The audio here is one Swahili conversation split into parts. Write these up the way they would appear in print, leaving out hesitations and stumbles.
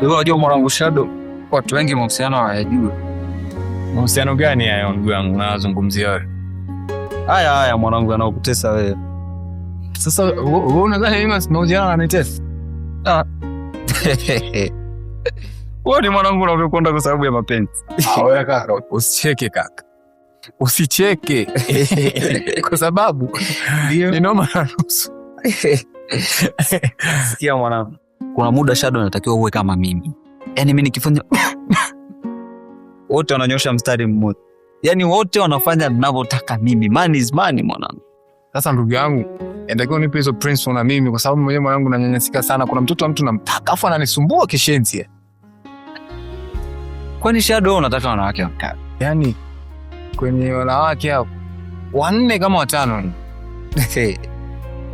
Wewe unajua mwanangu Shadow, watu wengi mahusiano hawayajui. Mahusiano gani hayo ndugu yangu unazungumzia wewe? Haya haya mwanangu, yanaokutesa wewe. Sasa wewe unadhani mimi mahusiano yananitesa? Ah. Wewe ni mwanangu unavyokwenda kwa sababu ya mapenzi. Wewe kaka, usicheke kaka. Usicheke. Kwa sababu ni noma na nusu. Sikia mwanangu, kuna muda Shadow anatakiwa uwe kama mimi. Yaani mimi nikifanya wote wananyosha mstari mmoja, yaani wote wanafanya ninavyotaka mimi. Money is money mwanangu. Sasa ndugu yangu, inatakiwa unipe hizo principle na mimi, kwa sababu mwenyewe mwanangu nanyanyasika sana. Kuna mtoto wa mtu namtaka, afu ananisumbua kishenzi. Kwani Shadow unataka wanawake wangapi? Yaani kwenye wanawake hao wanne kama watano.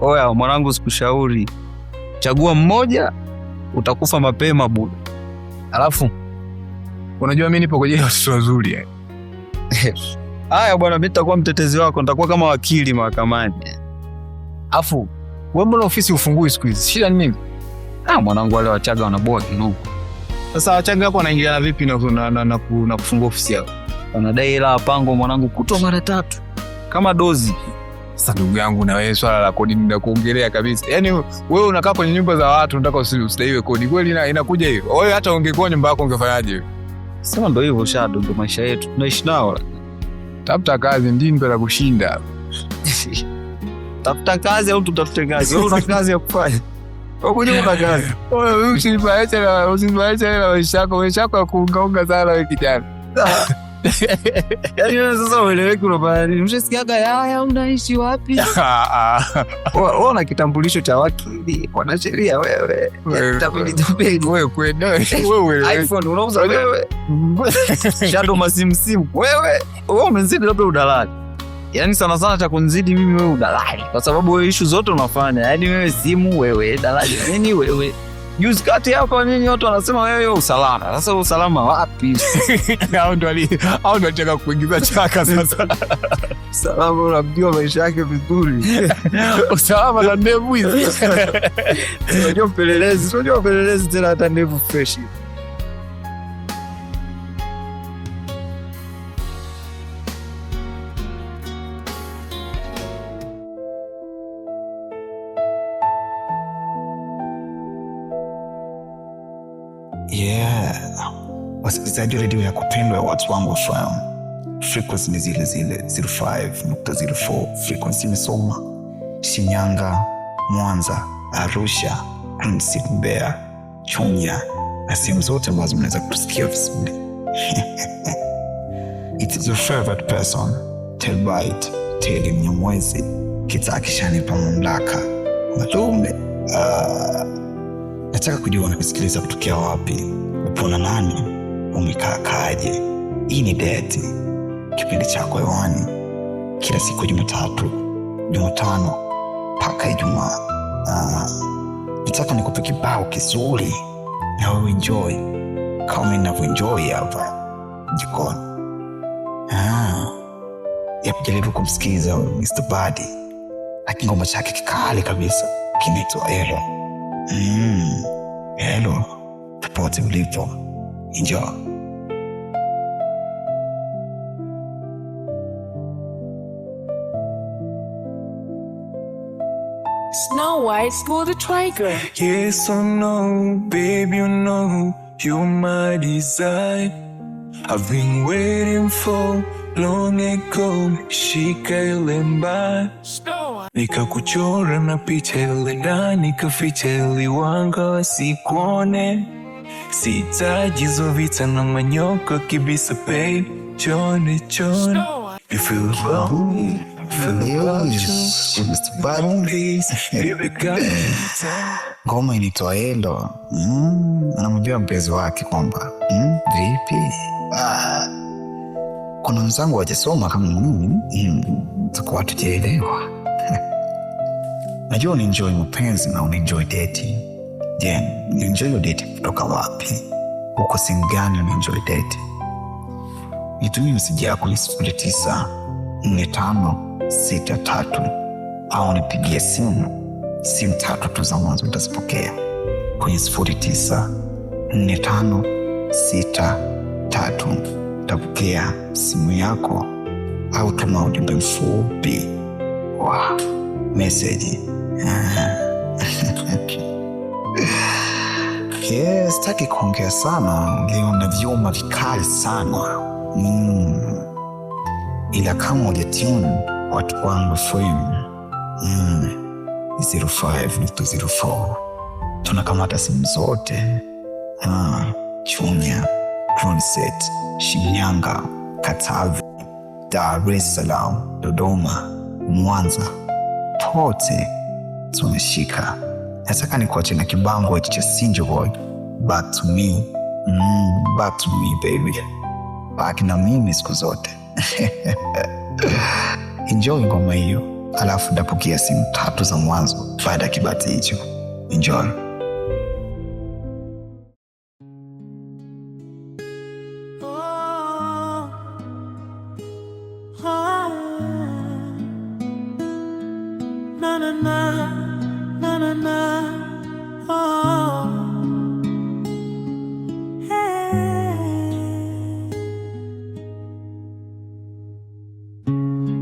Oya mwanangu, sikushauri, chagua mmoja, utakufa mapema bure. Alafu unajua mimi nipo kwa ajili ya watoto wazuri yani. Haya bwana, mimi nitakuwa mtetezi wako, nitakuwa kama wakili mahakamani. Alafu wewe mbona ofisi ufungui siku hizi? Shida ni nini? Ah mwanangu, wale Wachaga wanaboa kinuko. Sasa Wachaga hapo wanaingiliana vipi na kufungua ofisi yao? Wanadai hela ya pango mwanangu, kutwa mara tatu kama dozi. Sasa ndugu yangu, na wewe swala la kodi ninakuongelea kabisa. Yaani wewe unakaa kwenye nyumba za watu unataka usidaiwe kodi. Kweli inakuja hiyo? Wewe hata ungekuwa nyumba yako ungefanyaje? Sema ndo hivyo Shadow, ndo maisha yetu tunaishi nao. Tafuta kazi mjini la kushinda. Tafuta kazi au tutafute kazi? Wewe una kazi ya kufanya? Wewe mwenyewe una kazi. Wewe usinifanishe na usinifanishe na maisha yako, maisha yako ya kuungaunga sana wewe kijana. Yaani wewe sasa ueleweki unafanya nini? Mshasikiaga yaya unaishi wapi? Wewe una kitambulisho cha wakili, mwanasheria wewe. Tapeli tapeli. Wewe kweli wewe ueleweki. iPhone unauza wewe. Shadow masimsimu wewe. Wewe umezidi labda udalali. Yaani sana sana cha kunizidi mimi wewe udalali. Kwa sababu wewe issue zote unafanya. Yaani wewe simu wewe, dalali nini wewe. Juzi kati hapa nini watu wanasema wewe usalama. Sasa usalama wapi? Hao ndo alitaka kuingiza chaka sasa. Usalama unamjua maisha yake vizuri. Usalama na ndevu hizi. Unajua mpelelezi, unajua mpelelezi tena hata ndevu fresh. Yeah, wasikilizaji wa redio ya kupendwa ya watu wangu FM, frequency ni zile zile 05.04. Frequency imesoma Shinyanga, Mwanza, Arusha, Green City, Mbeya, Chunya na sehemu zote ambazo mnaweza kutusikia vizuri. It is your favorite person Telbite Teli Mnyamwezi kitakishanipa mamlaka malume. Nataka kujua unanisikiliza kutokea wapi, upo na nani, umekaa kaje? Hii ni Deti, kipindi chako hewani kila siku ya Jumatatu, Jumatano mpaka Ijumaa. Nataka nikupe kibao kizuri na wewe enjoy kama mimi ninavyoenjoy hapa jikoni. Jaribu kumsikiza Mr. Badi na kingoma chake kikali kabisa kinaitwa Elo. Hello, popote ulipo, enjoy. Snow White pulled the trigger. Yes or no, babe, you know you're my desire. I've been waiting for long ago. Shika ile mbaya, nikakuchora na picha ile ndani, kaficha ili wanga wasikuone. Sitaji hizo vita na manyoka kibisa, babe, chone chone. You feel about me, feel about you. Mr. Badi. Please, baby, come. Ngoma inaitwa Elo. Anamwambia mpenzi wake kwamba vipi? Kuna wenzangu hawajasoma kama mimi, tutakuwa tujaelewa. Najua unaenjoy mapenzi na unaenjoy dating. Je, unaenjoy your dating kutoka wapi? Uko sehemu gani unaenjoy dating? Nitumie meseji yako ni 094563 au nipigie simu. Simu tatu tu za mwanzo nitazipokea kwenye 09 45 6 3. Tapokea simu yako au tuma ujumbe mfupi wa meseji. Yes, sitaki kuongea sana leo na vyuma vikali sana Ila kama hujatune watu wangu FM 05.04 tunakamata simu zote Chunya, Brunset, Shinyanga, Katavi, Dar es Salaam, Dodoma, Mwanza, pote tumeshika. Nataka nikuache na kibango hichi cha Sinjo Boy, back to me, back to me baby, baki na mimi siku zote. Enjoy ngoma hiyo, alafu ndapokea simu tatu za mwanzo baada ya kibati hicho. Enjoy. Oh, oh. Na na na, na na na. Oh. Hey.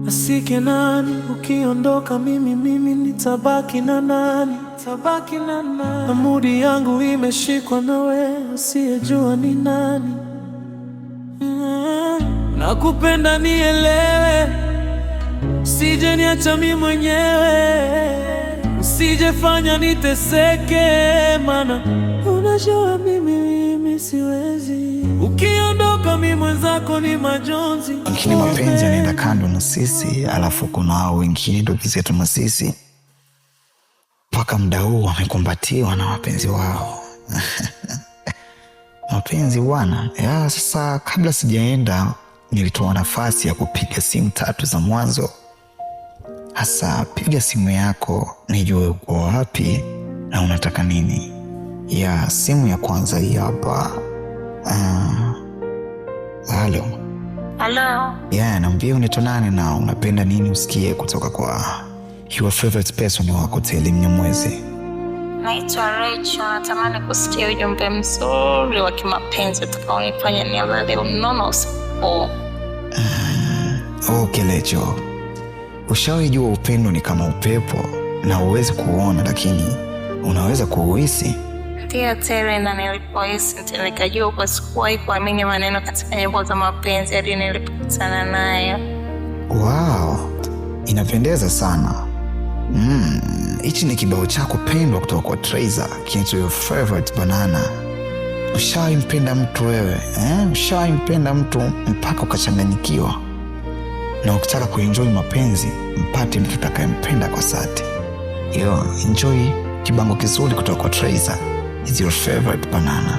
Asike nani ukiondoka, mimi nitabaki na nani? Tabaki na nani? Na mudi yangu imeshikwa na wewe, usiyejua ni nani. Nakupenda nielewe, usije niacha mimi mwenyewe, usijefanya niteseke, mana unajua mimi siwezi. Ukiondoka mimi mwenzako ni majonzi. Wengine mapenzi yanaenda kando na sisi, alafu kuna hao wengine ndugu zetu na sisi mpaka muda huu wamekumbatiwa na wapenzi wao. Mapenzi bwana ya sasa. Kabla sijaenda, nilitoa nafasi ya kupiga simu tatu za mwanzo. Hasa piga simu yako nijue uko wapi na unataka nini. Ya simu ya kwanza hii hapa. Halo. Halo, Yeah, naambia unaitwa nani na unapenda nini usikie kutoka kwa your favorite person wako Teli Mnyamwezi. Naitwa Rachel. Natamani kusikia ujumbe mzuri wa kimapenzi utakaonifanya nilale unono usiku huu. Okay, Lecho, ushawahi jua upendo ni kama upepo na huwezi kuuona, lakini unaweza kuuhisi? Ndiyo Tere, na nilipohisi nikajua kwa sikuwahi kuamini maneno katika nyimbo za mapenzi hadi nilipokutana nayo. Wow, inapendeza sana. Hichi ni kibao chako pendwa kutoka kwa Trayzor kinaitwa Your Favorite Banana. Ushawahi mpenda mtu wewe eh? Ushawahi mpenda mtu mpaka ukachanganyikiwa, na ukitaka kuenjoy mapenzi mpate mtu utakayempenda kwa dhati. Yo, enjoy kibango kizuri kutoka kwa Trayzor. It's your favorite banana.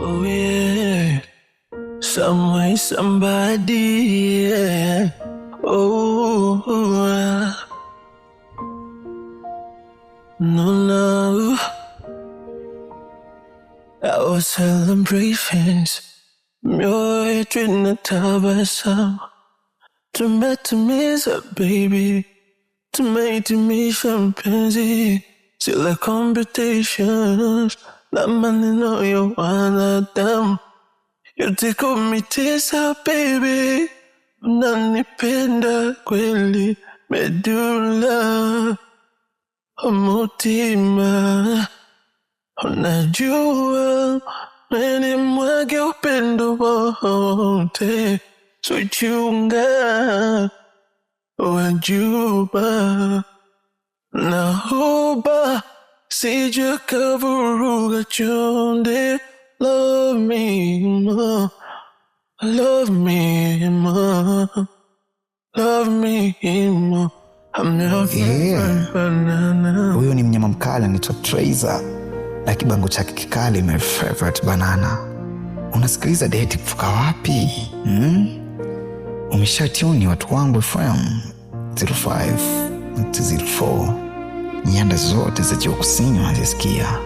Oh yeah, some way, somebody, yeah. Oh, no, no. Our celebrations, mioyo yetu inatabasamu. Tumetimiza baby, tumehitimisha mpenzi, zile competitions na maneno ya wanadamu yote kumitisa baby, unanipenda kweli, medula umutima, unajua meni mwage upendo wote, so chunga wajuba na huba sija kavuruga chonde. Love me more, love me more, love me more. I'm your Yeah. favorite banana. Huyu ni mnyama mkali anaitwa Trayzor na kibango chake kikali my favorite banana. Unasikiliza Date kutoka wapi? Hmm? Umesha tune watu wangu FM 05.04 nyanda zote za juu kusini wanazisikia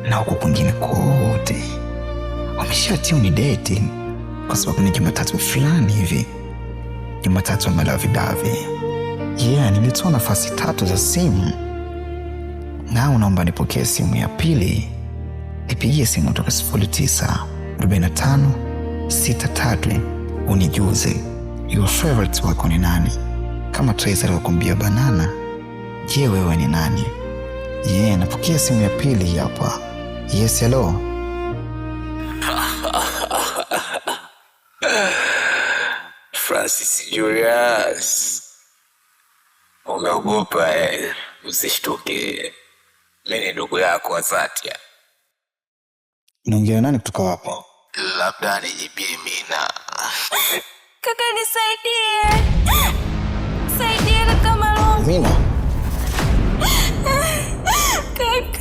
na huko kwingine kote wamesha tune Date, kwa sababu ni Jumatatu fulani hivi, Jumatatu ya malavidavi. Yeah, nilitoa nafasi tatu za simu na unaomba nipokee simu ya pili. Nipigie simu toka 09 45 63 unijuze your favorite wako ni nani. Kama Trace alivyokuambia banana, je, wewe ni nani? Yeah, napokea simu ya pili hapa. Yes, hello. Francis Julius, umeogopa eh? Usishtuke, mi ni ndugu yako wa dhati. Unaongea nani kutoka wapi? Labda nijibie Mina. Kaka nisaidie, saidie kaka Malume. Mina? Kaka.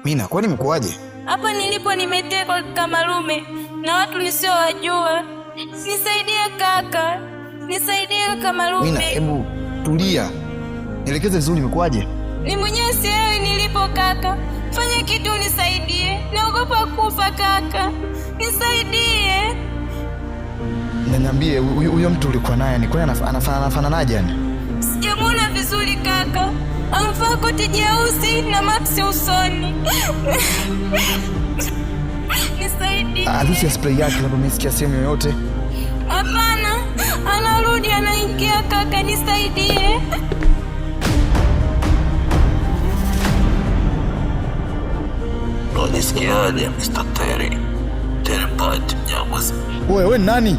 Mina, kwani imekuwaje? Hapa nilipo nimetekwa kaka Malume na watu nisiowajua. Nisaidie kaka, nisaidie kaka Malume. Mina, hebu tulia, nielekeze vizuri, imekuwaje? Ni mwenyewe sielewi nilipo kaka. Fanya kitu unisaidie, naogopa kufa kaka, nisaidie. Na niambie, huyo mtu ulikuwa naye ni kwani anafananaje yani? Sijamuona vizuri kaka, amevaa koti jeusi na maksi usoni. Nisaidie. Harufu ya spray yake labda umesikia sehemu yoyote? Hapana, anarudi anaingia kaka, nisaidie. Unajisikiaje Mr. Terry? Terry Point Mnyamwezi. Wewe nani?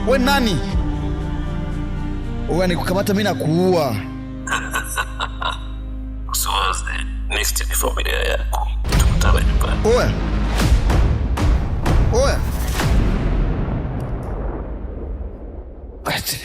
Wewe nani? Wewe nikukamata mimi na kuua. Usiwaze, next ni familia yako. Tukutane nyumbani. Oya. Oya. Ati.